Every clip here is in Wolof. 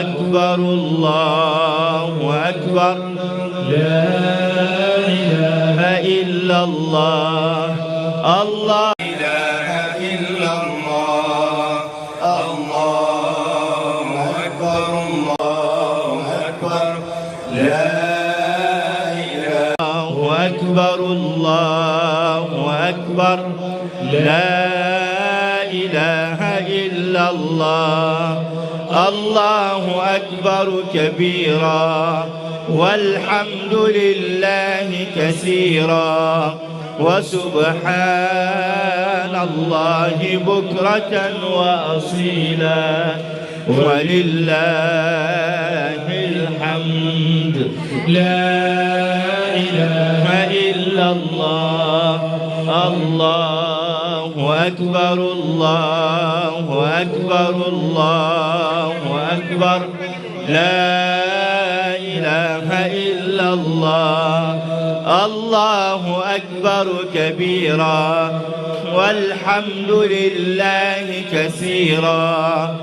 أكبر الله أكبر لا إله إلا الله الله إله إلا الله الله أكبر لا إله أكبر الله أكبر لا إله إلا الله الله أكبر كبيرا والحمد لله كثيرا وسبحان الله بكرة وأصيلا ولله الحمد لا إله إلا الله الله أكبر الله أكبر الله أكبر لا إله إلا الله الله أكبر كبيرا والحمد لله كثيرا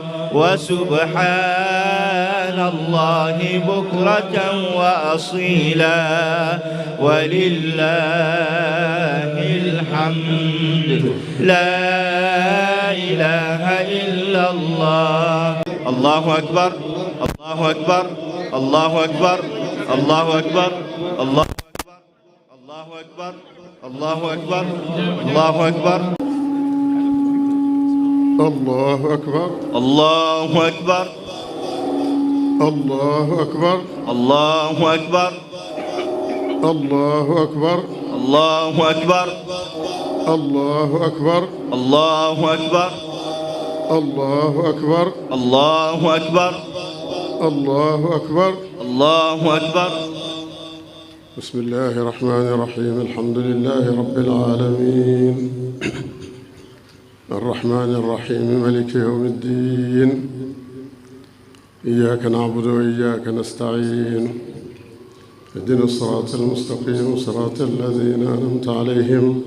وسبحان الله بكرة وأصيلا ولله الحمد لا إله إلا الله الله أكبر الله أكبر الله أكبر الله أكبر الله أكبر الله أكبر الله أكبر الله أكبر الله أكبر الله أكبر الله أكبر الله أكبر الله أكبر الله أكبر الله أكبر الله أكبر الله أكبر الله أكبر الله أكبر بسم الله الرحمن الرحيم الحمد لله رب العالمين الرحمن الرحيم مالك يوم الدين إياك نعبد وإياك نستعين اهدنا الصراط المستقيم صراط الذين أنعمت عليهم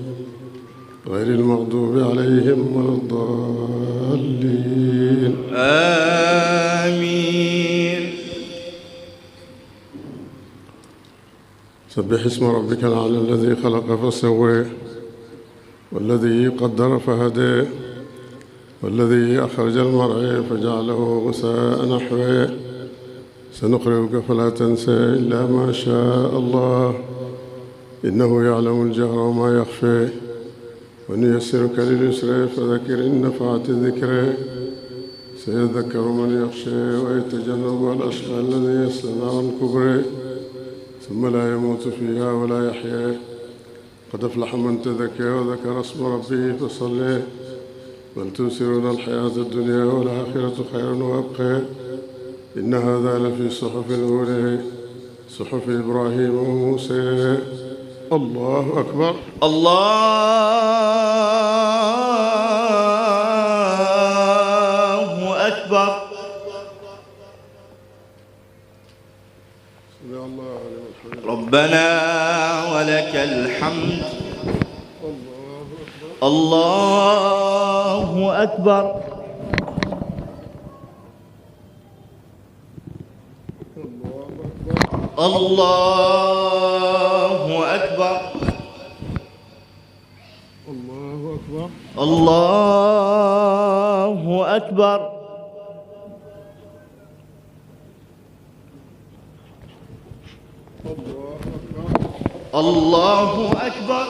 غير المغضوب عليهم ولا الضالين آمين سبح اسم ربك الأعلى الذي خلق فسوى والذي قدر فهدى والذي أخرج المرعى فجعله غثاء نحوه سنقرئك فلا تنسى إلا ما شاء الله إنه يعلم الجهر وما يخفى ونيسرك لليسر فذكر إن نفعت الذكر سيذكر من يخشى ويتجنبها الأشقى الذي يصلى نارا الكبرى ثم لا يموت فيها ولا يحيا قد أفلح من تزكى وذكر اسم ربه فصلى بل تؤثرون الحياة الدنيا والآخرة خير وأبقى إن هذا لفي صحف الأولى صحف إبراهيم وموسى الله أكبر الله أكبر ربنا ولك الحمد الله أكبر الله أكبر الله أكبر الله أكبر الله أكبر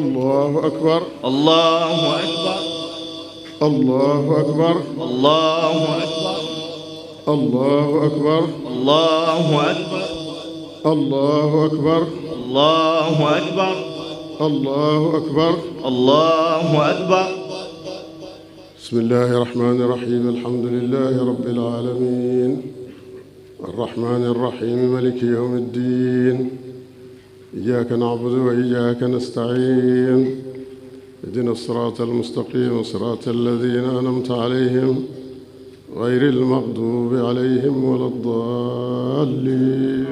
الله أكبر الله أكبر الله أكبر الله أكبر الله أكبر الله أكبر الله أكبر الله أكبر الله أكبر بسم الله الرحمن الرحيم الحمد لله رب العالمين الرحمن الرحيم مالك يوم الدين إياك نعبد وإياك نستعين اهدنا الصراط المستقيم صراط الذين أنعمت عليهم غير المغضوب عليهم ولا الضالين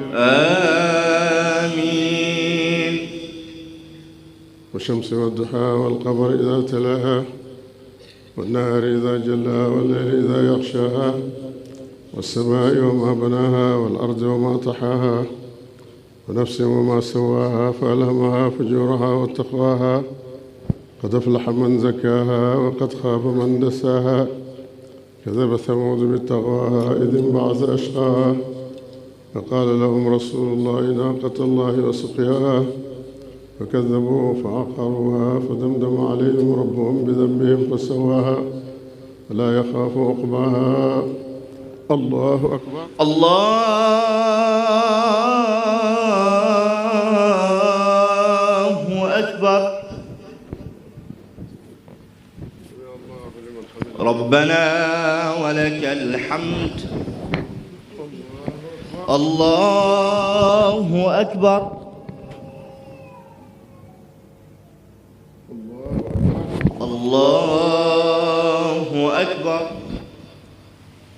آمين والشمس والضحى والقمر إذا تلاها والنهار إذا جلاها والليل إذا يغشاها والسماء وما بناها والأرض وما طحاها ونفس وما سواها فألهمها فجورها وتقواها قد أفلح من زكاها وقد خاب من دساها كذب ثمود بتقواها إذ انبعث أشقاها فقال لهم رسول الله ناقة الله وسقياها فكذبوه فعقروها فدمدم عليهم ربهم بذنبهم فسواها ولا يخاف عقباها. الله أكبر. الله أكبر. ربنا ولك الحمد. الله أكبر. الله أكبر.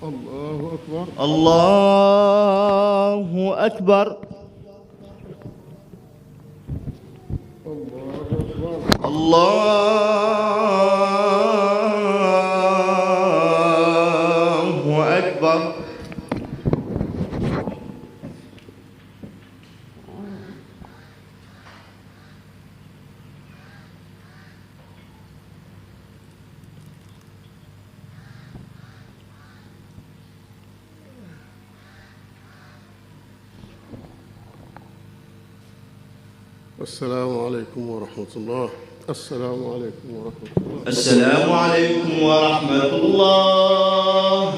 الله أكبر. الله أكبر. الله أكبر. السلام عليكم ورحمة الله. السلام عليكم ورحمة الله. السلام عليكم ورحمة الله.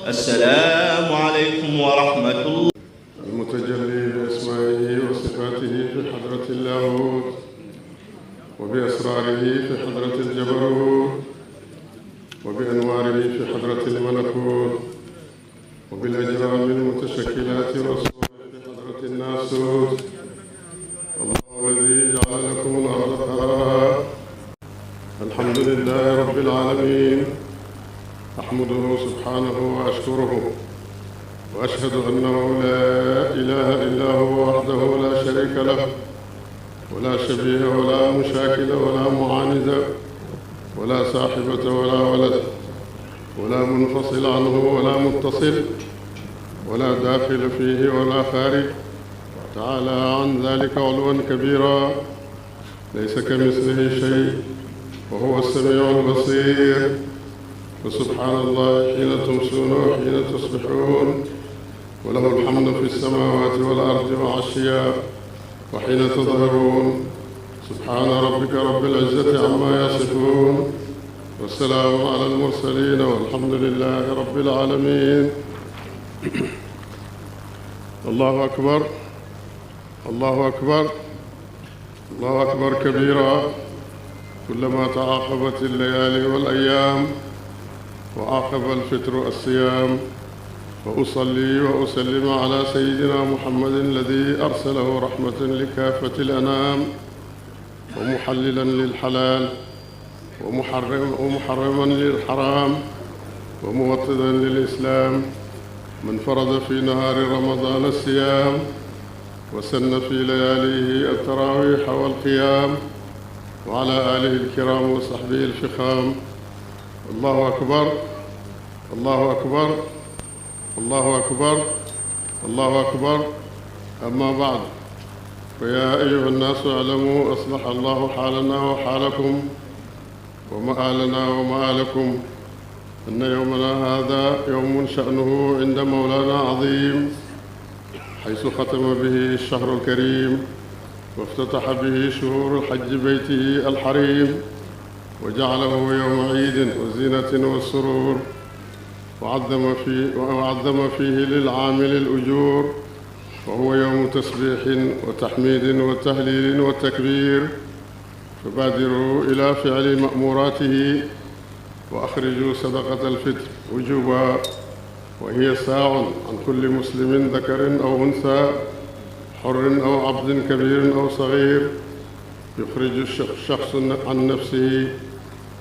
السلام عليكم ورحمة الله. المتجلي بأسمائه وصفاته في حضرة اللاهوت وبأسراره في حضرة الجبروت وبأنواره في حضرة الملكوت وبالأجرام المتشكلات والصور في حضرة الناسوت. الذي جعل لكم الأرض قرارا. الحمد لله رب العالمين. أحمده سبحانه وأشكره وأشهد أنه لا إله إلا هو وحده لا شريك له ولا شبيه ولا مشاكل ولا معاند ولا صاحبة ولا ولد ولا منفصل عنه ولا متصل ولا داخل فيه ولا خارج، تعالى عن ذلك علوا كبيرا، ليس كمثله شيء وهو السميع البصير. فسبحان الله حين تمسون وحين تصبحون، وله الحمد في السماوات والأرض وعشيا وحين تظهرون. سبحان ربك رب العزة عما يصفون، والسلام على المرسلين، والحمد لله رب العالمين. الله أكبر. الله أكبر. الله أكبر كبيرا. كلما تعاقبت الليالي والأيام وعاقب الفطر الصيام، وأصلي وأسلم على سيدنا محمد الذي أرسله رحمة لكافة الأنام ومحللا للحلال ومحرما للحرام وموطدا للإسلام، من فرض في نهار رمضان الصيام وسن في لياليه التراويح والقيام، وعلى آله الكرام وصحبه الفخام. الله أكبر. الله أكبر. الله أكبر. الله أكبر. أما بعد، فيا أيها الناس اعلموا أصلح الله حالنا وحالكم ومآلنا ومآلكم أن يومنا هذا يوم شأنه عند مولانا عظيم، حيث ختم به الشهر الكريم وافتتح به شهور الحج بيته الحريم، وجعله يوم عيد وزينة والسرور، وعظم فيه للعامل الأجور، وهو يوم تسبيح وتحميد وتهليل وتكبير. فبادروا إلى فعل مأموراته وأخرجوا صدقة الفطر وجوبا، وهي ساع عن كل مسلم ذكر أو أنثى، حر أو عبد كبير أو صغير، يخرج الشخص عن نفسه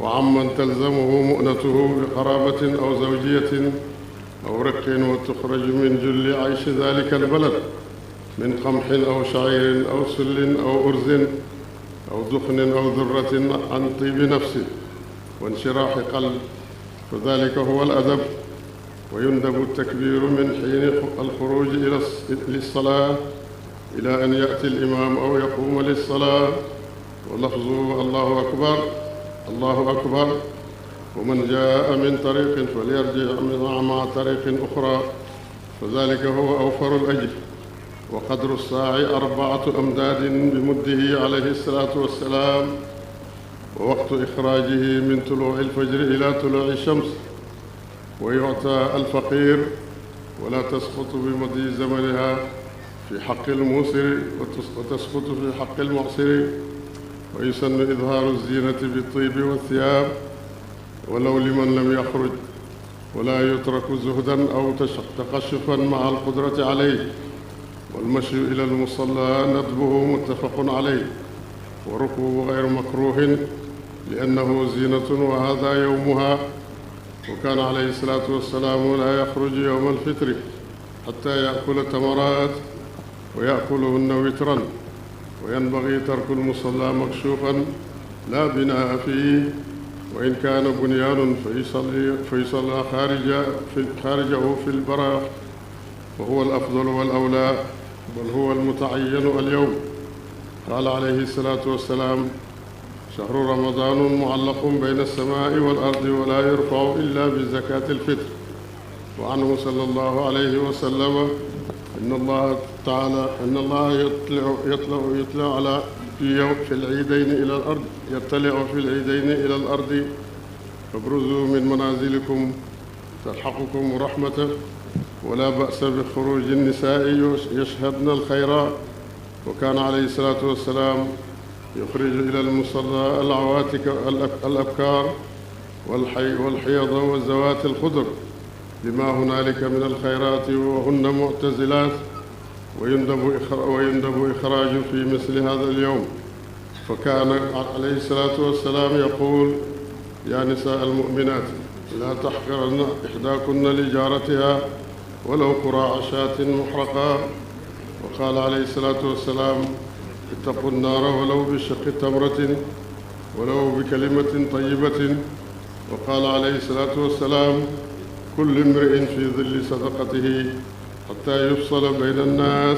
وعمن تلزمه مؤنته بقرابة أو زوجية أو رق، وتخرج من جل عيش ذلك البلد من قمح أو شعير أو سل أو أرز أو دخن أو ذرة عن طيب نفس وانشراح قلب، فذلك هو الأدب. ويندب التكبير من حين الخروج للصلاة إلى أن يأتي الإمام أو يقوم للصلاة، ولفظه الله أكبر الله أكبر. ومن جاء من طريق فليرجع مع طريق أخرى، فذلك هو أوفر الأجر. وقدر الساع 4 أمداد بمده عليه الصلاة والسلام، ووقت إخراجه من طلوع الفجر إلى طلوع الشمس. ويعطى الفقير ولا تسقط بمضي زمنها في حق الموسر وتسقط في حق المعسر. ويسن إظهار الزينة بالطيب والثياب ولو لمن لم يخرج، ولا يترك زهدا أو تقشفا مع القدرة عليه. والمشي إلى المصلى ندبه متفق عليه، وركوب غير مكروه لأنه زينة وهذا يومها. وكان عليه الصلاة والسلام لا يخرج يوم الفطر حتى يأكل تمرات ويأكلهن وترا. وينبغي ترك المصلى مكشوفا لا بناء فيه، وإن كان بنيان فيصلى خارجه في البراح، وهو الأفضل والأولى، بل هو المتعين اليوم. قال عليه الصلاة والسلام: شهر رمضان معلق بين السماء والأرض ولا يرفع إلا بزكاة الفطر. وعنه صلى الله عليه وسلم إن الله تعالى يطلع على في العيدين إلى الأرض، يطلع في العيدين إلى الأرض، فابرزوا من منازلكم تلحقكم رحمته، ولا بأس بخروج النساء يشهدن الخيرات. وكان عليه الصلاة والسلام يخرج إلى المصلى العواتق الأبكار والحيض والزوات الخضر لما هنالك من الخيرات، وهن معتزلات، ويندب إخراج في مثل هذا اليوم. فكان عليه الصلاة والسلام يقول: يا نساء المؤمنات لا تحقرن إحداكن لجارتها ولو قراع شاة محرقة. وقال عليه الصلاة والسلام: اتقوا النار ولو بشق تمرة ولو بكلمة طيبة. وقال عليه الصلاة والسلام: كل امرئ في ظل صدقته حتى يفصل بين الناس،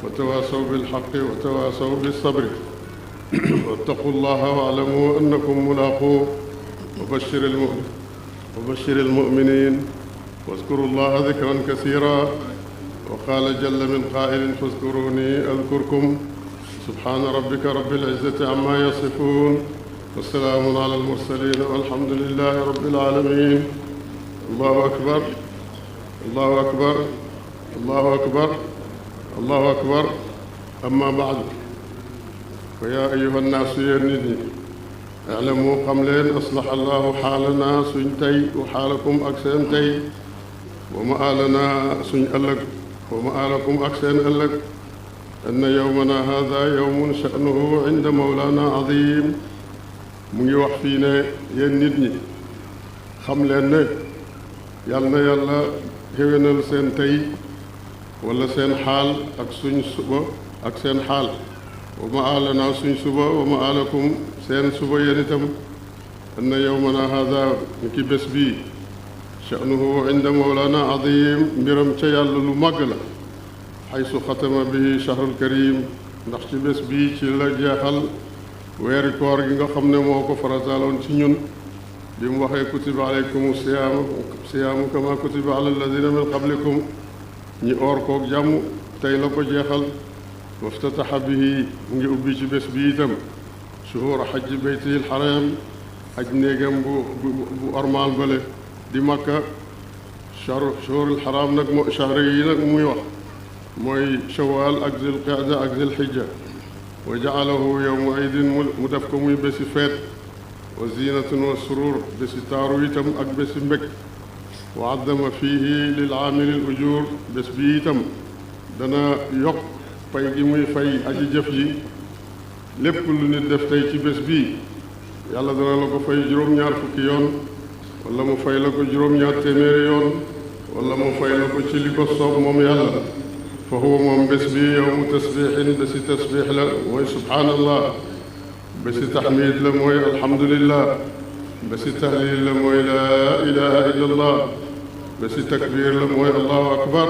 وتواصوا بالحق وتواصوا بالصبر. واتقوا الله واعلموا أنكم ملاقوه، وبشر المؤمنين، واذكروا الله ذكرا كثيرا. وقال جل من قائل: فاذكروني أذكركم. سبحان ربك رب العزة عما يصفون، والسلام على المرسلين، والحمد لله رب العالمين. الله أكبر الله أكبر الله أكبر الله أكبر. أما بعد، فيا أيها الناس يرنني اعلموا قملين أصلح الله حالنا سنتي وحالكم أكسنتي، ومآلنا سن ألك ومآلكم أكسن ألك، أن يومنا هذا يوم شأنه عند مولانا عظيم. mu ngi wax fii ne yéen nit ñi xam leen ne yal na yàlla xéwénal seen tey wala seen xaal ak suñ suba ak seen xaal. wa ma aalanaa suñ suba wa ma aalakum seen suba yéen itam. anna yawmana hada ni ki bés bii sha'nuhu inda mawlana azim, mbiram ca yàlla lu màgg la. xaysu xatama bihi shahrul karim, ndax ci bés bii ci la jeexal weeri koor gi nga xam ne moo ko farataaloon ci ñun bi mu waxee kutiba aleykum siyaamu kama kutiba ala alladina min qablikum, ñi oor koog jàmm tey la ko jeexal. waftataxa bihi, mu ngi ubbi ci bés bi itam shuhura xajji baytihi alxaram, aj néegam bu ormaal bale di Makka. shuhurul xaram nag moo shahri yi nag muy wax mooy shawal ak zil qaada ak zil xijja. wa jaalahu yowmu aydin mu def ko muy bési feet, wa zinatun wa surur, bési taaru itam ak bési mbég. wa addama fiihi lil aamili l ujur, bés bi itam dana yokk fay gi muy fay aji jëf ji. lépp lu nit def tey ci bés bii yàlla dana la ko fay juróom-ñaar fukki yoon, wala mu fay la ko juróom-ñaar téeméeri yoon, wala mu fay la ko ci li ko soob moom yàlla. fa huwa moom bés bi yowmu tasbiixin, bési tasbiix la mooy subhaanallah, bési taxmiid la mooy alhamdulillah, bési tahlil la mooy laa ilaha illa allah, bési takbiir la mooy allahu akbar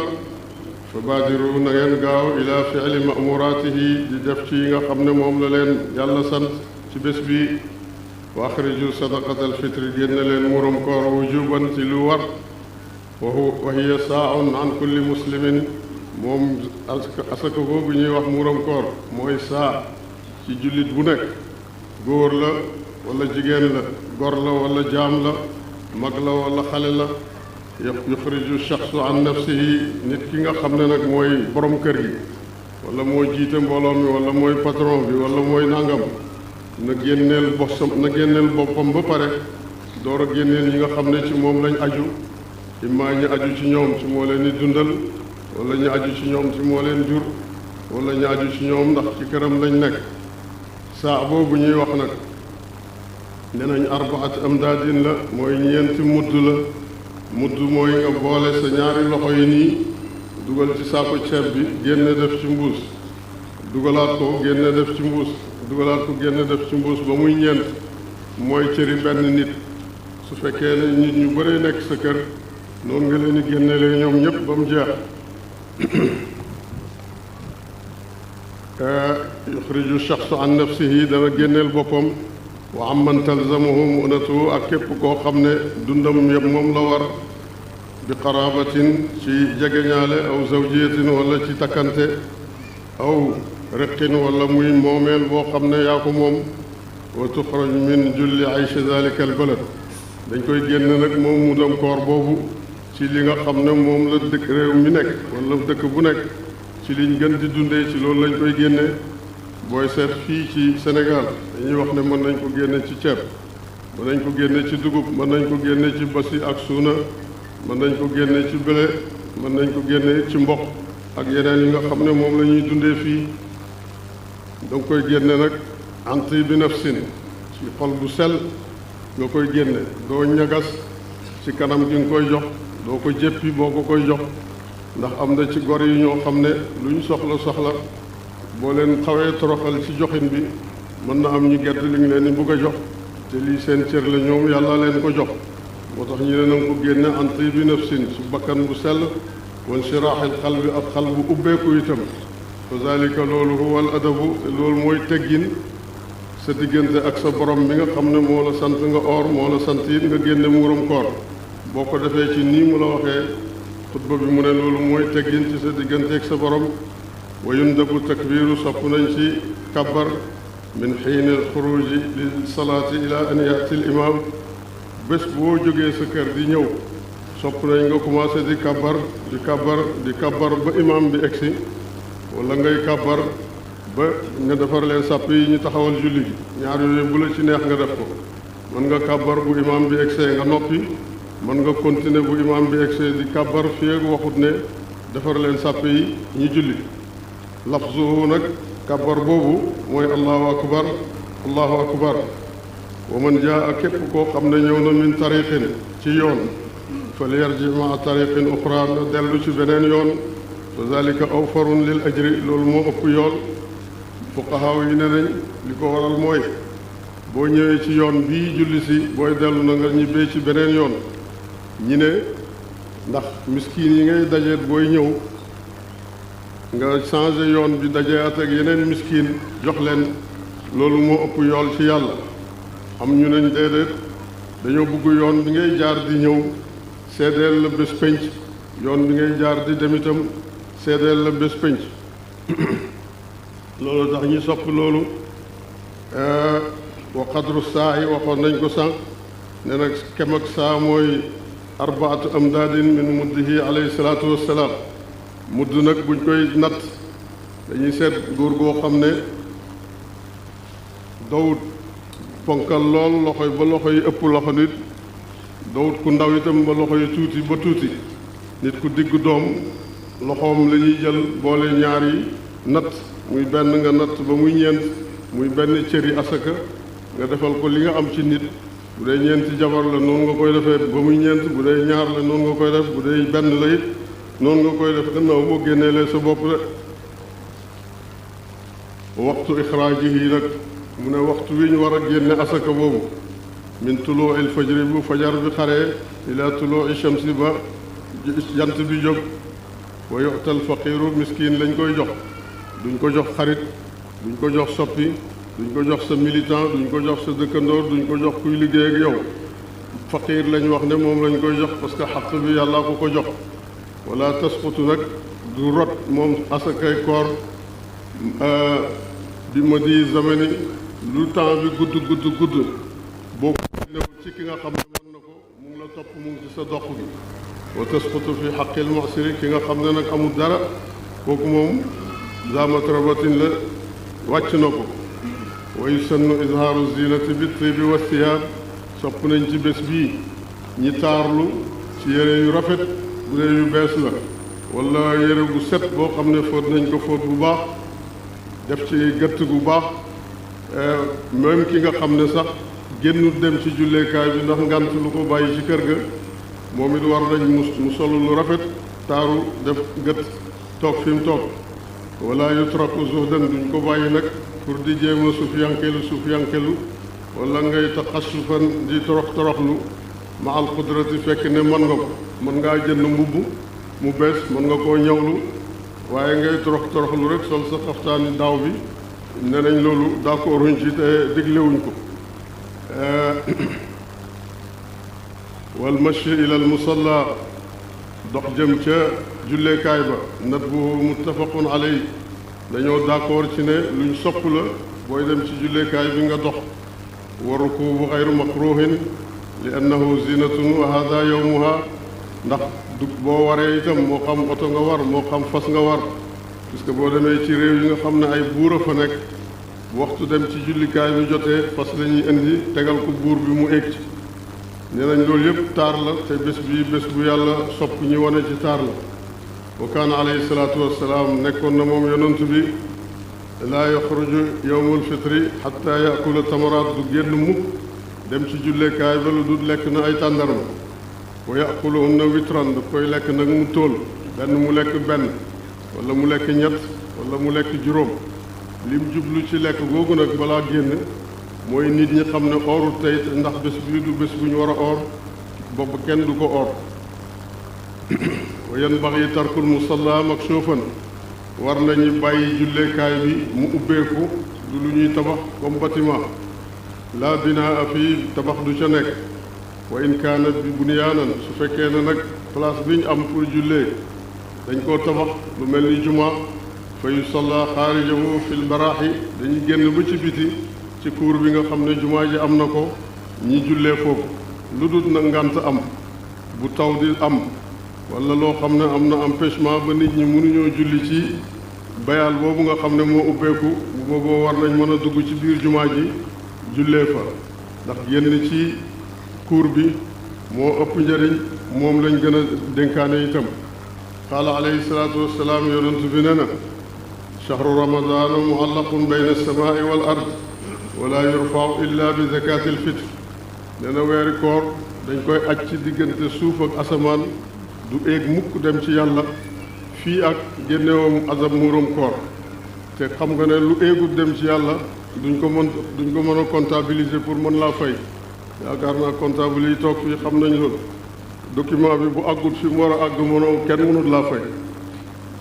fa baadiru na ngeen gaaw ila fi'li ma'muraatihi di def ci yi nga xam ne moom la leen yàlla sant ci bés bi wa axriju sadaqatal fitri génne leen muuram koor wujuban ci lu war wa hiya saaun an kulli muslimin moom asaka boobu ñuy wax muuram koor mooy saa ci jullit bu nekk góor la wala jigéen la gor la wala jaam la mag la wala xale la yuxriju shaxsu an nafsihi nit ki nga xam ne nag mooy borom kër gi wala moo jiite mbooloo mi wala mooy patron bi wala mooy nangam na génneel boppam ba pare door a génneel ñi nga xam ne ci moom lañ aju immaa ñu aju ci ñoom ci moo leen di dundal wala ñu aju ci ñoom ci moo leen jur wala ñu aju ci ñoom ndax ci këram lañ nekk saa boobu ñuy wax nag ne nañ arbaat amdaadin la mooy ñeenti mudd la mudd mooy nga boole sa ñaari loxo yi nii dugal ci saako ceeb bi génne def ci mbuus dugalaat ko génne def ci mbuus dugalaat ko génne def ci mbuus ba muy ñeent mooy cëri benn nit su fekkee ne nit ñu bëree nekk sa kër noonu nga leen di génnelee ñoom ñëpp ba mu jeex yuxriju shaxsu an nafsihi dana génneel boppam wa amman talzamuhu mu'natu ak képp koo xam ne dundam yëpp moom la war bi qarabatin ci jegeñaale aw zawjiyatin wala ci takkante aw riqin wala muy moomeel boo xam ne yaa ko moom wa tuxraj min julli ayshi dalika al balad dañ koy génn nag moom mu dem koor boobu ci li nga xam ne moom la dëkk réew mi nekk wala dëkk bu nekk ci liñ gën di dundee ci loolu lañ koy génne booy seet fii ci Sénégal dañuy wax ne mën nañ ko génne ci ceeb mën nañ ko génne ci dugub mën nañ ko génne ci basi ak suuna mën nañ ko génne ci bële mën nañ ko génne ci mboq ak yeneen yi nga xam ne moom la ñuy dundee fii danga koy génne nag anti bi nafsin ci xol bu sell nga koy génne doo ñagas ci kanam gi nga koy jox doo ko jéppi boo ko koy jox ndax am na ci gor yi ñoo xam ne lu ñu soxla boo leen xawee toroxal ci joxin bi mën na am ñu gedd li ñu leen di bugg a jox te lii seen cër la ñoom yàlla leen ko jox moo tax ñu ne na nga ko génne anti bi nafsin ci bakkan bu sell wan shiraaxil xalbi ak xal bu ubbeeku itam fa zalika loolu huwa al adabu loolu mooy teggin sa diggante ak sa borom bi nga xam ne moo la sant nga or moo la sant it nga génne muuram koor boo ko defee ci nii mu la waxee xutba bi mu ne loolu mooy teggin ci sa diggante ak sa borom wa yundabu takbiru sopp nañ ci kabbar min xiini alxuruji li salaati ila an yaati l imam bés boo jógee sa kër di ñëw sopp nañ nga commencé di kabbar ba imam bi egsi wala ngay kabbar ba nga defar leen sàpp yi ñu taxawal julli gi ñaar yooyu bu la ci neex nga def ko mën nga kabbar bu imam bi egsee nga noppi mën nga continuer bu imam bi egsee di kabbar fii ak waxut ne defar leen sàpp yi ñu julli lafzuhu nag kabbar boobu mooy allahu akbar wa man jaa képp koo xam ne ñëw na min tariqin ci yoon fal yarji maa tariqin uxra na dellu ci beneen yoon fa zalika awfarun lil ajri loolu moo ëpp yool fuqahaaw yi ne nañ li ko waral mooy boo ñëwee ci yoon bii julli si booy dellu na nga ñibbee ci beneen yoon ñi ne ndax miskin yi ngay dajeet booy ñëw nga changé yoon bi dajeet ak yeneen miskin jox leen loolu moo ëpp yool ci yàlla am ñu nañ déedéet dañoo bëgg yoon bi ngay jaar di ñëw seedeel la bés pénc yoon bi ngay jaar di dem itam seedeel la bés pénc loolu tax ñu sopp loolu wa qadru saa yi waxoon nañ ko sànq ne nag kem ak saa mooy arbaatu amdaadin min muddihi alayhi salaatu wassalaam mudd nag buñ koy natt dañuy seet góor goo xam ne dawut ponkal lool loxo ba loxo yi ëpp loxo nit dawut ku ndaw itam ba loxo yi tuuti ba tuuti nit ku diggu doom loxoom la ñuy jël boole ñaar yi natt muy benn nga natt ba muy ñeent muy benn cëri asaka nga defal ko li nga am ci nit bu dee ñeenti jabar la noonu nga koy defee ba muy ñeent bu dee ñaar la noonu nga koy def bu dee benn la it noonu nga koy def gannaaw boo génneelee sa bopp de waxtu ixraajihi nag mu ne waxtu wi ñu war a génne asaka boobu min tuluu il fajri bu fajar bi xaree ila tuluu shamsi ba jant bi jóg wa yu'tal faqiiru miskin lañ koy jox duñ ko jox xarit duñ ko jox soppi duñ ko jox sa militant duñ ko jox sa dëkkandoor duñ ko jox kuy liggéey ak yow faqiir lañ wax ne moom lañ koy jox parce que xaq bi yàlla ko jox wala tasqutu nag du rot moom asakay koor bi ma di zamani lu temps bi gudd boo ko newul ci ki nga xam ne mën na ko mu ngi la topp mu ngi ci sa dox gi wa tasqutu fi xaqil mu'siri ki nga xam ne nag amul dara kooku moom zamat rabatin la wàcc na ko wa yusannu izhaaru zinati bi tibi wa siyaab sopp nañ ci bés bii ñi taarlu ci yére yu rafet bu dee yu bees la wala yére gu set boo xam ne fóot nañ ko fóot bu baax def ci gëtt gu baax même ki nga xam ne sax génnut dem ci julleekaay bi ndax ngant lu ko bàyyi ci kër ga moom it war nañ mu solu lu rafet taaru def gët toog fi mu toog wala yutraku zuhdan duñ ko bàyyi nag pour di jéem a suufiyankelu wala ngay taxasufan di toroxlu ma al qudrati fekk ne mën nga ko mën ngaa jënd mbubb mu bees mën nga koo ñawlu waaye ngay toroxlu rek sol sa xaftaani daaw bi ne nañ loolu d'accorduñ ci te diglewuñ ko wal mashi ila al musalla dox jëm ca julleekaay ba nat bu muttafaqun alay dañoo d'accord ci ne luñ sopp la booy dem ci julleekaay bi nga dox wa rukubu xayru makruhin li annahu zinatun wa hada yawmuha ndax du boo waree itam moo xam oto nga war moo xam fas nga war puisque boo demee ci réew yi nga xam ne ay buur a fa nekk waxtu dem ci jullikaay bi jotee fas la ñuy indi tegal ko buur bi mu égg ci nee nañ loolu yëpp taar la te bés bi bés bu yàlla sopp ñi wane ci taar la wa kaana alayhi salaatu wassalaam nekkoon na moom yonent bi laa yaxruju yowmul fitri xatta yakula tamaraat du génn mukk dem ci jullekaay ba lu dul lekk na ay tàndarma wa yakuluhunna witran daf koy lekk nag mu tóol benn mu lekk benn wala mu lekk ñett wala mu lekk juróom lim jublu ci lekk googu nag balaa génn mooy nit ñi xam ne oorut tey ndax bés bii du bés bu ñu war a oor boobu kenn du ko oor wa yanbaghi tarkul musalla makshufan war nañu bàyyi julleekaay bi mu ubbeeku du lu ñuy tabax comme bâtiment la binaa fii tabax du ca nekk wa in kaana bi bunyaanan su fekkee ne nag place bi ñu am pour jullee dañ koo tabax lu mel ni juma fa yusalla xaarijahu fil baraaxi dañuy génn ba ci biti ci cour bi nga xam ne jumaa ji am na ko ñi jullee foofu lu dul na ngànt am bu taw di am wala loo xam ne am na empêchement ba nit ñi mënuñoo julli ci bayal boobu nga xam ne moo ubbeeku bu booboo war nañ mën a dugg ci biir jumaa ji jullee fa ndax génn ci cour bi moo ëpp njëriñ moom lañ gën a dénkaane itam qaala alayhi salaatu wassalaam yonent bi ne na chahru ramadaana muallaqun bayna alsamaai wal ard wala yurfau illa bi zakati alfitr nee na weeri koor dañ koy aj ci diggante suuf ak asamaan du éeg mukk dem ci yàlla fii ak génnewoom azab muurum koor te xam nga ne lu éegut dem ci yàlla duñ ko mën a comptabiliser pour mën laa fay yaakaar naa comptable yi toog fii xam nañ loolu document bi bu àggut fi mu war a àgg mënoo kenn mënut laa fay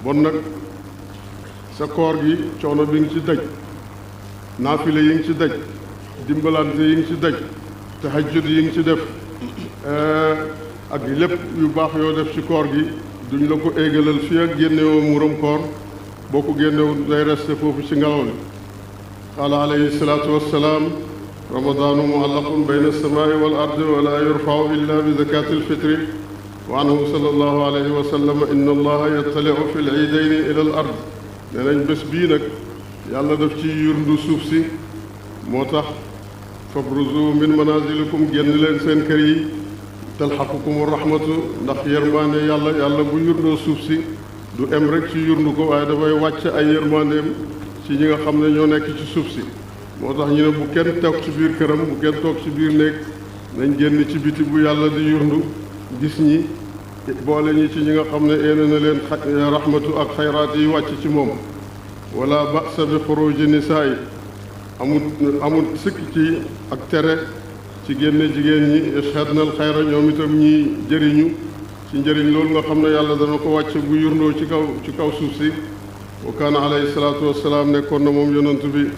bon nag sa koor gi coono bi ngi ci daj naafile yi ngi ci daj dimbalante yi ngi ci daj tahajjud yi ngi ci def ak lépp yu baax yoo def ci koor gi duñ la ko éegalal fii ak génnewoo muuram koor boo ko génnewul day resté foofu ci ngelaw li qaala alayhi salaatu wassalaam ramadaanu muallaqun bayna alsamaai wal ardi wala yurfau illa bi zakati alfitri wa anhu sallallahu alayhi wa sallam inna allaha yattaliu fi liidayni ila al ard nee nañ bés bii nag yàlla daf ci yurndu suuf si moo tax fabruzu min manazilikum génn leen seen kër yi talxaqukum rahmatu ndax yërmande yàlla bu yurndoo suuf si du em rek ci yurndu ko waaye dafay wàcc ay yërmandeem ci ñi nga xam ne ñoo nekk ci suuf si moo tax ñu ne bu kenn toog ci biir këram bu kenn toog ci biir néeg nañ génn ci biti bu yàlla di yurndu gis ñi boole ñi ci ñi nga xam ne yéene na leen rahmatu ak xayraat yi wàcc ci moom wala ba'sa bi xuruji nisaa yi amul sikk ci ak tere ci génne jigéen ñi yashhadna al xayra ñoom itam ñi jëriñu ci njëriñ loolu nga xam ne yàlla dana ko wàcce bu yurnoo ci kaw suuf si wa kaana alayhi salaatu wassalaam nekkoon na moom yonent bi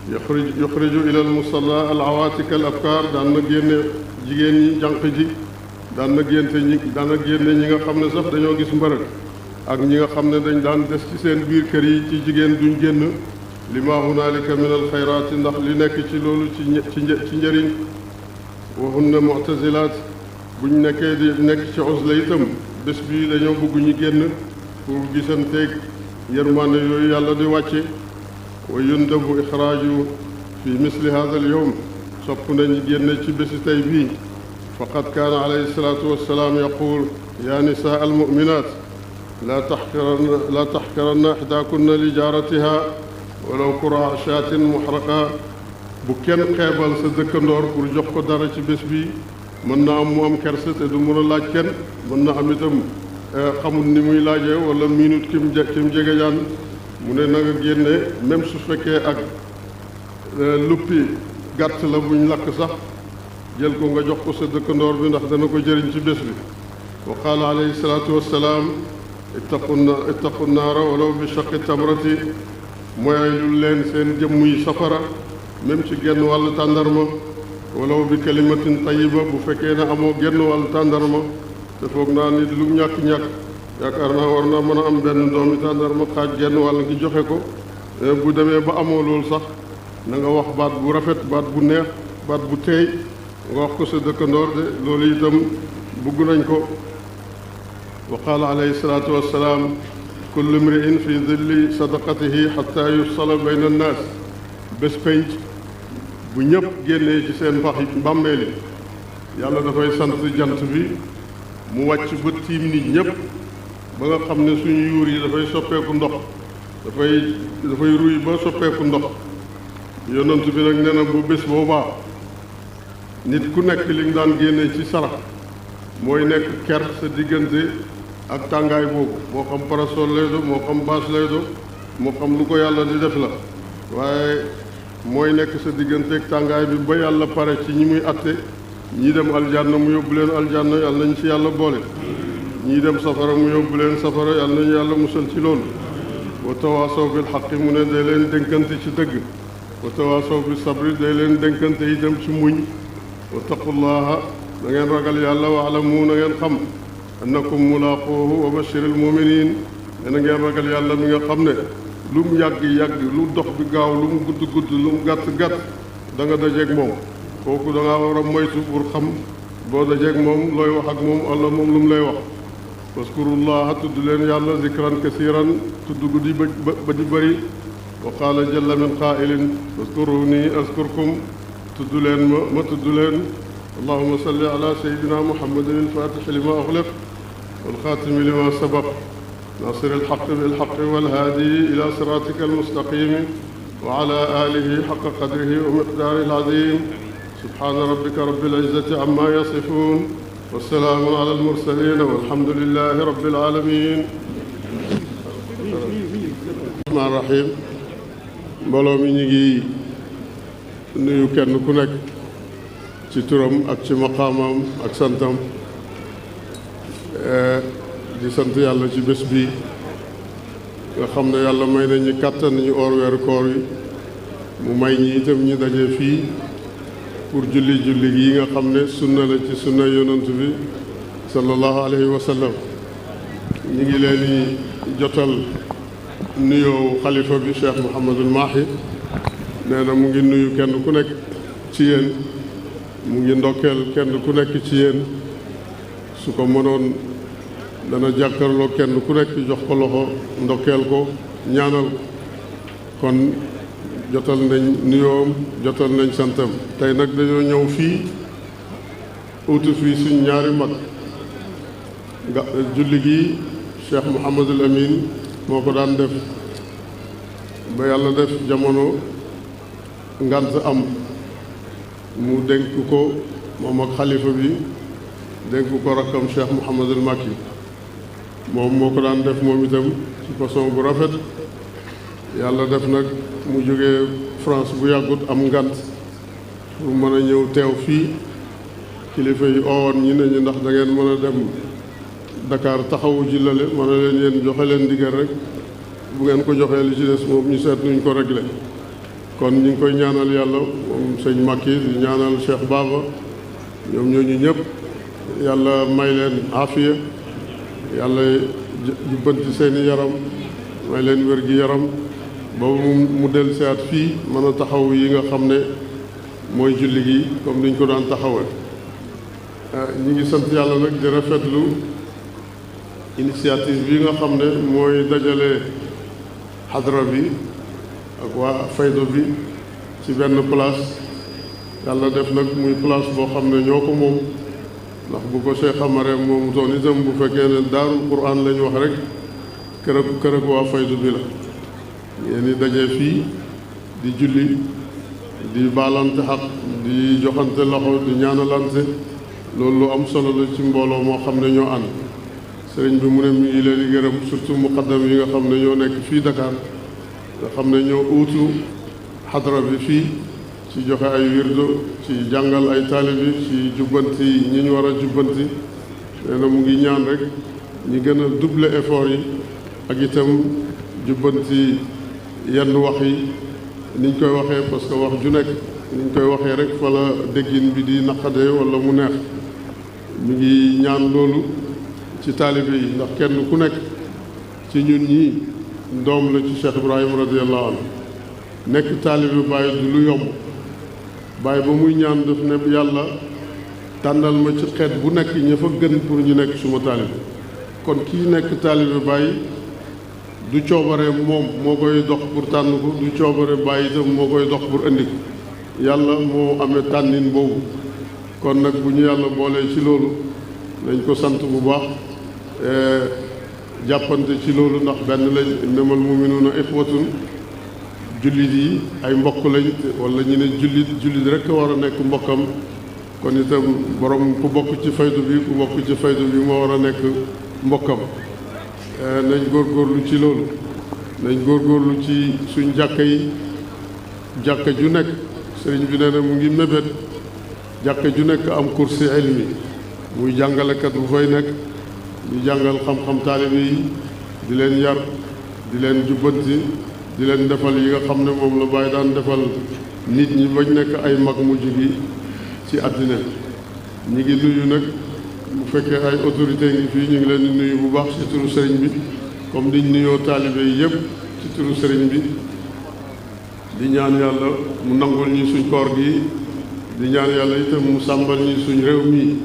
yuxriju ila al musalla al awaatika al abkaar daan na génne jigéen ñi jànq ji daan na génne ñi nga xam ne sax dañoo gis mbërëg ak ñi nga xam ne dañ daan des ci seen biir kër yi ci jigéen duñ génn lima hunaalika min al xayraati ndax li nekk ci loolu ci njëriñ wa hunna mu'tazilaat buñ nekkee di nekk ci uzla itam bés bi dañoo bëgg ñu génn pour gisanteeg yërmande yooyu yàlla di wàcce wa yundabu ixraaju fi misli hada al yowm sopp nañ génne ci bési tey bii faqad kaana alayhi salaatu wassalaam yaquul yaa nisaa al mu'minaat laa taxqiranna ixdaakunna li jaaratiha walaw kuraa shaatin muxraqa bu kenn xeebal sa dëkkandoor pour jox ko dara ci bés bi mën na am mu am kersa te du mën a laaj kenn mën na am itam xamul ni muy laajee wala minute kim jegejaan mu ne na nga génne même su fekkee ak luppi gàtt la buñ lakk sax jël ko nga jox ko sa dëkkandoor bi ndax dana ko jëriñ ci bés bi wa qaala alayhi salaatu wassalaam ittaqu naara walaw bi shaqi tamrati moyalul leen seen jëmm yi safara même ci genn wàllu tàndarma walaw bi kalimatin tayiba bu fekkee ne amoo genn wàllu tàndarma te foog naa nit lu ñàkk-ñàkk yaakaar naa war naa mën a am benn doomi tàndarma xaaj genn wàll ngi joxe ko bu demee ba amoo loolu sax na nga wax baat bu rafet baat bu neex baat bu teey nga wax ko sa dëkkandoor de loolu itam bugg nañ ko wa qaala alayhi salaatu wassalaam kullu mri'in fi dilli sadaqatihi xatta yufsala bayna annaas bés penc bu ñëpp génnee ci seen mbàmmeel yi yàlla dafay sant jant bi mu wàcc ba tiim nit ñëpp ba nga xam ne suñu yuur yi dafay soppeeku ndox dafay ruy ba soppeeku ndox yonent bi nag nee na bu bés boobaa nit ku nekk li nga daan génnee ci sarax mooy nekk ker sa diggante ak tàngaay boobu moo xam parasol lay do moo xam bâche lay do moo xam lu ko yàlla di def la waaye mooy nekk sa diggante ak tàngaay bi ba yàlla pare ci ñi muy atte ñii dem aljanna mu yóbbu leen aljanna yàlla nañ ci yàlla boole ñii dem safara mu yóbbu leen safara yàlla nañu yàlla musal ci loolu wa tawaasaw bil xaqi mu ne day leen dénkante ci dëgg wa tawaasaw bi sabri day leen dénkante yi dem ci muñ wa taqullaha da ngeen ragal yàlla wa alamu na ngeen xam annakum mulaaquuhu wa bashiril muminin ne na ngeen ragal yàlla mi nga xam ne lu mu yàgg lu dox bi gaaw lu mu gudd lu mu gàtt da nga dajeeg moom kooku da ngaa war a moytu pour xam boo dajeeg moom looy wax ak moom walla moom lu mu lay wax waskurullaha tudd leen yàlla zikran kasiran tudd guddi ba di bëri wa qaala jalla min qaa'ilin waskuruni askurkum tudd leen ma tudd leen allahuma salli ala sayyidina muhammadin alfatixi lima uxliq walxaatimi lima sabaq naasiri alxaqi bilxaqi walhaadi ila siraatika almustaqimi wa ala alihi xaqa qadrihi wa miqdaarihi alazim subhaana rabbika rabbil izzati amma yasifuun wa salaamun ala almursaliin walhamdulillahi rabbil aalamiin. rahmaani rahiim. mbooloo mi ñu ngi nuyu kenn ku nekk ci turam ak ci maqaamam ak santam di sant yàlla ci bés bi nga xam ne yàlla may nañu kàttan ñu oor weeru koor yi mu may ñi itam ñu daje fii pour julli yi nga xam ne sunna la ci sunna yonant bi sallallahu alayhi wa sallam. ñu ngi leen di jotal nuyoo xalifa bi Cheikh Mouhamadul Mahi nee na mu ngi nuyu kenn ku nekk ci yéen mu ngi ndokkeel kenn ku nekk ci yéen su ko mënoon dana jàkkarloo kenn ku nekk jox ko loxo ndokkeel ko ñaanal kon jotal nañ nuyoom jotal nañ santam. tey nag dañoo ñëw fii utu fii suñ ñaari mag nga julli gi Cheikh Mouhamadul Amin moo ko daan def ba yàlla def jamono ngant am mu dénk ko moom ak xalifa bi dénk ko rakkam Cheikh Mouhamadul Makki moom moo ko daan def moom itam ci façon bu rafet. yàlla def nag mu jógee France bu yàggut am ngant pour mën a ñëw teew fii kilifa yi oowoon ñi ne ñu ndax da ngeen mën a dem Dakar taxawu ji lale ma ne leen yéen joxe leen ndigal rek bu ngeen ko joxee li ci des moom ñu seet nuñ ko réglé. kon ñu ngi koy ñaanal yàlla moom sëñ Makki di ñaanal Cheikh Baba ñoom ñooñu ñëpp yàlla may leen afiya, yàlla jubbanti seeni yaram, may leen wér gi yaram ba mu del seet fii mën a taxaw yi nga xam ne mooy julli gi comme niñ ko daan taxawee. ñi ngi sant yàlla nag di rafetlu initiative bi nga xam ne mooy dajale xadra bi ak waa faydo bi ci benn place. yàlla def nag muy place boo xam ne ñoo ko moom, ndax bu ko Cheikh Amare moomu toon itam bu fekkee ne daarul Qur'an lañ wax rek kër ak waa faydu bi la. ngeen di daje fii di julli, di baalante xaq, di joxante loxo, di ñaanalante, loolu lu am solo la ci mbooloo moo xam ne ñoo ànd. sëriñ bi mu ne mi ngi leen di gërëm surtout muqaddam yi nga xam ne ñoo nekk fii Dakar nga xam ne ñoo uutu xadra bi fii ci joxe ay wirdo, ci jàngal ay taalibi, ci jubbanti ñi ñu war a jubbanti. nee na mu ngi ñaan rek ñi gën a doubler effort yi ak itam jubbanti yenn wax yi niñ koy waxee, parce que wax ju nekk niñ koy waxee rek fa la déggin bi di naqadee wala mu neex. mi ngi ñaan loolu ci taalibe yi, ndax kenn ku nekk ci ñun ñii doom la ci Cheikh Ibrahim radiyallahu anhu. nekk taalibe Baay du lu yomb. Baay ba muy ñaan daf ne yàlla tànnal ma ci xeet bu nekk ña fa gën pour ñu nekk suma taalibe. kon kii nekk taalibe Baay du coobare moom moo koy dox pour tànn ko, du coobare Baay itam moo koy dox pour indi ko. yàlla moo amee tànnin boobu. kon nag bu ñu yàlla boolee ci loolu nañ ko sant bu baax, jàppante ci loolu, ndax benn lañ. innamal mu'minuuna ixwatun, jullit yi ay mbokk lañ, wala ñu ne jullit rek war a nekk mbokkam. kon itam borom ku bokk ci faydu bi, ku bokk ci faydu bi moo war a nekk mbokkam. nañ góorgóorlu ci loolu, nañ góorgóorlu ci suñ jàkka yi. jàkka ju nekk sëriñ bi nee na mu ngi mébét jàkka ju nekk am kursi ilmi, muy jàngalekat bu fay nekk di jàngal xam-xam taalibe yi, di leen yar, di leen jubbanti, di leen defal yi nga xam ne moom la Baay daan defal nit ñi bañ nekk ay mag mujj gi ci àddina. ñi ngi nuyu nag bu fekkee ay autorité ngi fii, ñu ngi leen di nuyu bu baax ci turu sëriñ bi, comme diñ nuyoo taalibe yi yëpp ci turu sëriñ bi. di ñaan yàlla mu nangul ñi suñ koor gi, di ñaan yàlla itam mu sàmmal ñi suñ réew mi,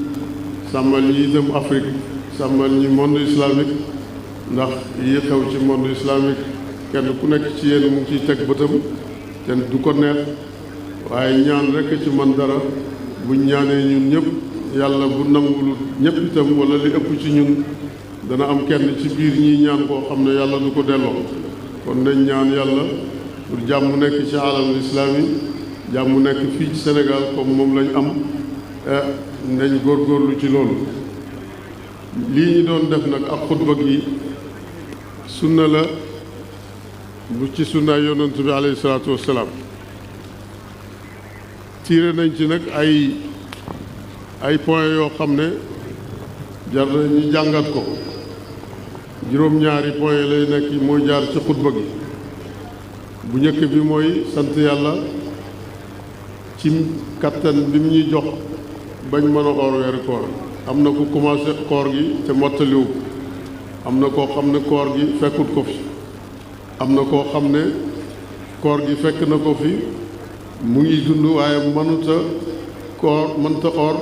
sàmmal ñi itam Afrique, sàmmal ñi monde islamique, ndax yi xew ci monde islamique kenn ku nekk ci yéen mu ngi ciy teg bëtam, kenn du ko neex, waaye ñaan rekk ci man dara. buñ ñaanee ñun ñëpp yàlla bu nangul ñëpp itam wala li ëpp ci ñun dana am kenn ci biir ñiy ñaan koo xam ne yàlla du ko delloo. kon nañ ñaan yàlla pour jàmm nekk ci alamul islami, jàmm nekk fii ci Sénégal comme moom lañ am. nañ góorgóorlu ci loolu. lii ñu doon def nag ak xutba gi sunna la bu ci sunnaay yonent bi alayhi salaatu wassalaam. tiire nañ ci nag ay point yoo xam ne jar na ñu jàngat ko. juróom-ñaari point lay nekk mooy jaar ci xutba gi. bu njëkk bi mooy sant yàlla ci kattan bi mu ñuy jox bañ mën a oor weeru koor. am na ku commencé koor gi te mottaliwu, am na koo xam ne koor gi fekkut ko fi, am na koo xam ne koor gi fekk na ko fi mu ngi dund waaye mënta oor,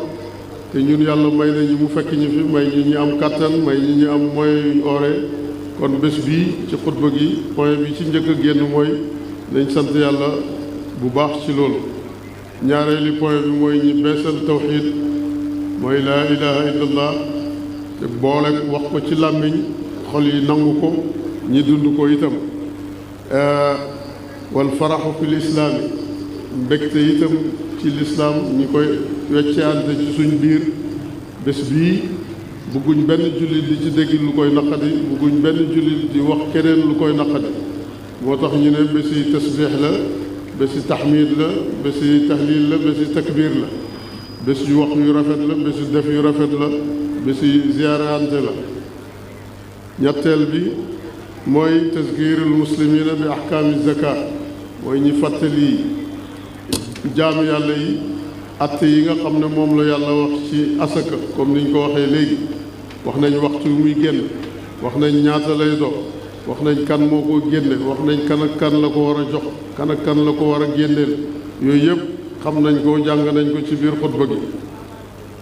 te ñun yàlla may nañu mu fekk ñu fi, may ñu am kattan, may ñu am moyen ooree. kon bés bii ci xutba gi point bi ci njëkk a génn mooy nañ sant yàlla bu baax ci loolu. ñaareeli point bi mooy ñi beesal tawxiid, mooy laa ilaha illallah, te boole wax ko ci làmmiñ, xol yi nangu ko, ñi dund ko itam. wal faraxu fil islaami, mbégte itam ci lislaam, ñi koy wecceante ci suñ biir. bés bii bëgguñ benn jullit di ci dégg lu koy naqadi, bëgguñ benn jullit di wax keneen lu koy naqadi. moo tax ñu ne bési tasbiix la, bési taxmiid la, bési tahlil la, bési takbiir la. bés yu wax yu rafet la, bési def yu rafet la, bési ziyaarante la. ñetteel bi mooy tazkirul muslimina bi ahkaami zaka mooy ñi fàttali jaamu yàlla yi atte yi nga xam ne moom la yàlla wax ci asaka comme niñ ko waxee léegi wax nañ waxtu muy génn wax nañ ñaata lay dox wax nañ kan moo ko génne wax nañ kan ak kan la ko war a jox kan ak kan la ko war a génneel yooyu yëpp xam nañ ko jàng nañ ko ci biir xutba gi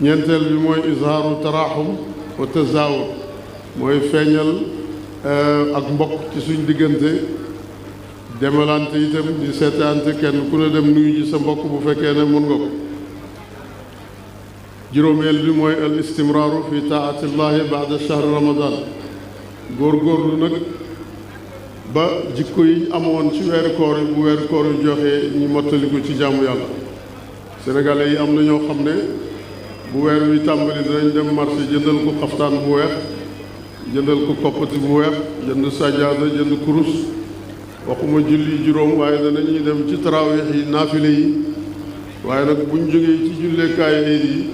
ñeenteel bi mooy izhaaru taraxum wa tazaawur mooy feeñal ak mbokk ci suñ diggante demalante itam di seetaante kenn ku ne dem nuyu ji sa mbokk bu fekkee ne mën nga ko juróomeel bi mooy al istimraaru fi taatillahi baada shahr ramadan góorgóorlu nag ba jikko yi amoon ci weeru koor yi bu weeru koor yi joxee ñu mottali ko ci jaamu yàlla sénégalais yi am na ñoo xam ne bu weer wi tàmbali dinañ dem marché jëndal ko xaftaan bu weex jëndal ko koppati bu weex jënd sajaada jënd kurus waxuma julli juróom waaye danañuy dem ci tarawih yi naafile yi waaye nag buñ jógee ci julleekaay eid yi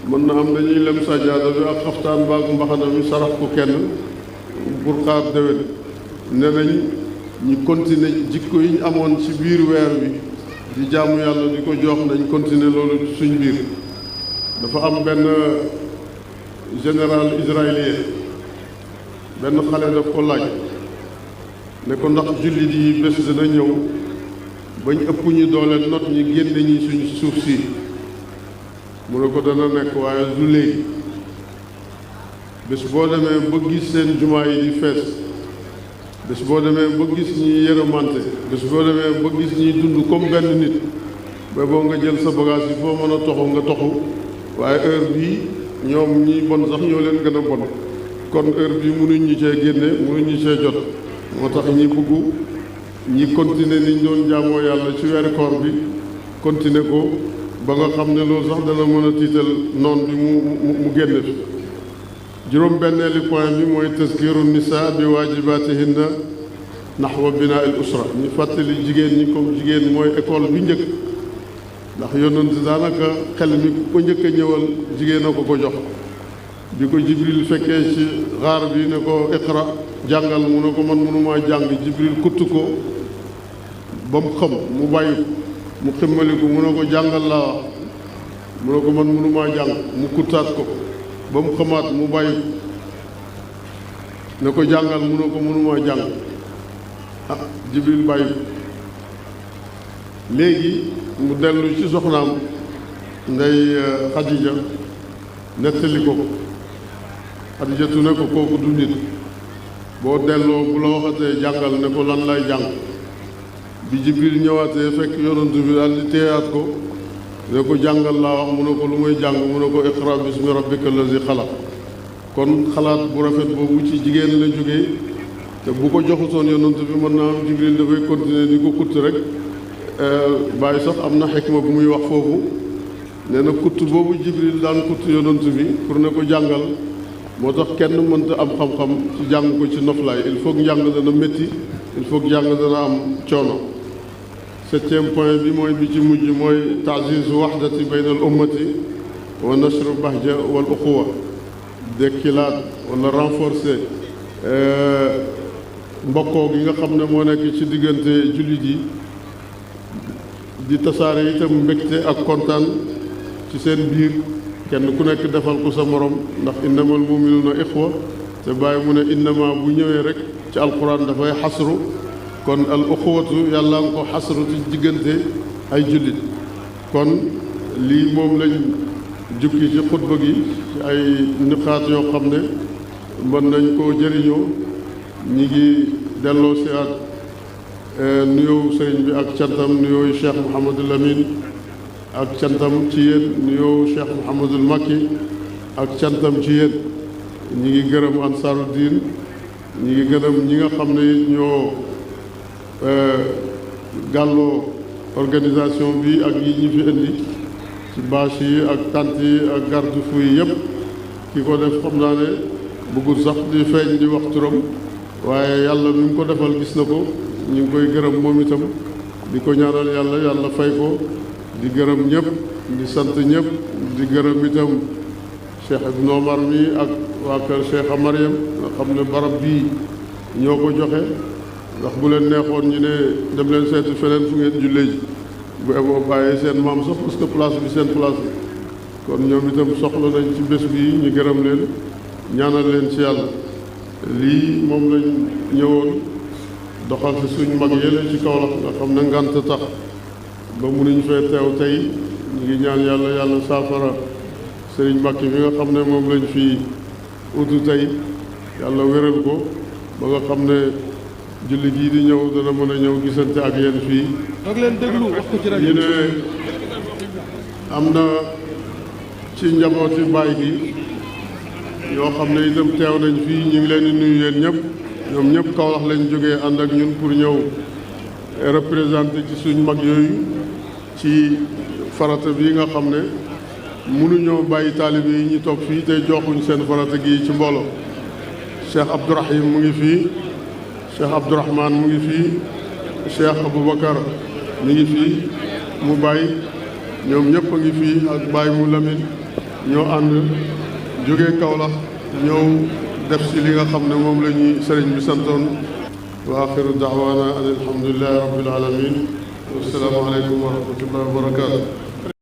mën na am dañuy lem sajaada bi ak xaftaan baag mbaxana mi sarax ko kenn pour xaar déwén ne nañ ñu continuer jikko yi ñu amoon ci biir weer wi di jaamu yàlla di ko jox nañ continuer loolu suñ biir dafa am benn général israélien benn xale daf ko laaj ne ko ndax jullit yi bés dina ñëw bañ ëpp ñu doole not ñi génne ñi suñ suuf si mu ne ko dana nekk waaye du léegi bés boo demee ba gis seen jumaa yi di fees bés boo demee ba gis ñi yërëmante bés boo demee ba gis ñi dund comme benn nit ba boo nga jël sa bagage yi foo mën a toxu nga toxu waaye heure bii ñoom ñi bon sax ñoo leen gën a bon kon heure bii mënuñ ñu cee génne mënuñ ñu cee jot moo tax ñi bëgg ñi continuer niñ doon jaamoo yàlla ci weeru koor bi continuer ko ba nga xam ne loolu sax dana mën a tiital noon bi mu génne fi juróom benneeli point bi mooy tazkiru nisa bi waajibatihinna naxwa binaa il usra ñu fàttali jigéen ñi comme jigéen mooy école bi njëkk ndax yonent daanaka xel mi ko njëkk a ñëwal jigéen a ko jox bi ko jibril fekkee ci xaar bi ne ko iqra jàngal mu ne ko man mënumaa jàng jibril kutt ko ba mu xam mu bàyyi ko mu ximmaliku mu ne ko jàngal laa wax mu ne ko man mënumaa jàng mu kuttaat ko ba mu xamaat mu bàyyi ko ne ko jàngal mu ne ko mënumaa jàng ah jibril bàyyi ko léegi mu dellu ci soxnaam ndey xadija nettali ko xadijatu ne ko kooku du nit boo delloo bu la waxatee jàngal ne ko lan lay jàng bi jibril ñëwaatee fekk yonantu bi daal di téyaat ko ne ko jàngal laa wax mu ne ko lu muy jàng mu ne ko iqra bismi rabbika allazi xalaq kon xalaat bu rafet boobu ci jigéen la jógee te bu ko joxutoon yonantu bi mën naa am jibril dafay continuer di ko kutt rek bàyyi sax am na xikma bu muy wax foofu nee na kutt boobu jibril daan kutt yonantu bi pour ne ko jàngal moo tax kenn mënta am xam-xam ci jàng ko ci noflaay il faut que njàng dana métti il faut que njàng dana am coono septième point bi mooy bi ci mujj mooy ta'ziz wahdati bayna al ummati wa nashru bahja wal uxuwa dekkilaat wala renforcer mbokkoo gi nga xam ne moo nekk ci diggante jullit yi di tasaare itam mbégte ak kontaan ci seen biir kenn ku nekk defal ko sa morom ndax innamal mu'minuuna ixwa te bàyyi mu ne innama bu ñëwee rek ci alquran dafay xasru kon al uxuwatu yàlla nga ko xasru ci diggante ay jullit kon lii moom lañ jukki ci xutba gi ci ay niqaat yoo xam ne mën nañ koo jëriñoo ñi ngi delloo si at nuyoo sëriñ bi ak cantam nuyoo Cheikh Mouhamadul Amin ak cantam ci yéen nuyoo Cheikh Mouhamadul Makki ak cantam ci yéen ñi ngi gërëm Ansaaru Diin ñi ngi gërëm ñi nga xam ne ñoo gàlloo organisation bi ak yi ñi fi indi ci bâche yi ak tànt yi ak garde-fou yi yëpp ki ko def xam naa ne bëggul sax di feeñ di wax turam waaye yàlla mi mu ko defal gis na ko ñu ngi koy gërëm moom itam di ko ñaanal yàlla yàlla fay ko di gërëm ñëpp di sant ñëpp di gërëm itam Cheikh Ibn Omar mi ak waa kër Cheikh Mariam nga xam ne barab bii ñoo ko joxe ndax bu leen neexoon ñu ne dem leen seeti feneen fu ngeen jullee ji bu eboo bàyyee seen maam sax parce que place bi seen place bi kon ñoom itam soxla nañ ci bés bi ñu gërëm leen ñaanal leen ci yàlla lii moom lañ ñëwoon doxal si suñ mag yële ci Kaolack nga xam ne ngant tax ba mënuñ fee teew tey ñu ngi ñaan yàlla saafara Sëriñ Mbàkke bi nga xam ne moom lañ fi utu tey yàlla wéral ko ba nga xam ne julli gii di ñëw dana mën a ñëw gisante ak yéen fii. toog leen déglu wax ko ci rajo ñu ne am na ci njabooti baay gi yoo xam ne itam teew nañ fii ñu ngi leen di nuyu yéen ñëpp ñoom ñëpp Kaolack lañ jógee ànd ak ñun pour ñëw représenté ci suñ mag yooyu ci farata bi nga xam ne mënuñoo bàyyi taalibe yi ñu toog fii te joxuñ seen farata gi ci mbooloo. Cheikh Abdourahim mu ngi fii Cheikh Abdourahman mu ngi fii Cheikh Aboubacar mu ngi fii mu bàyyi ñoom ñëpp a ngi fii ak Baye mu Lamine ñoo ànd jógee Kaolack ñëw def si li nga xam ne moom la ñuy sëriñ bi santoon. wa axiru daawaana an alhamdulillahi rabbil alamin wassalaamu aleykum wa rahmatullahi wa barakatu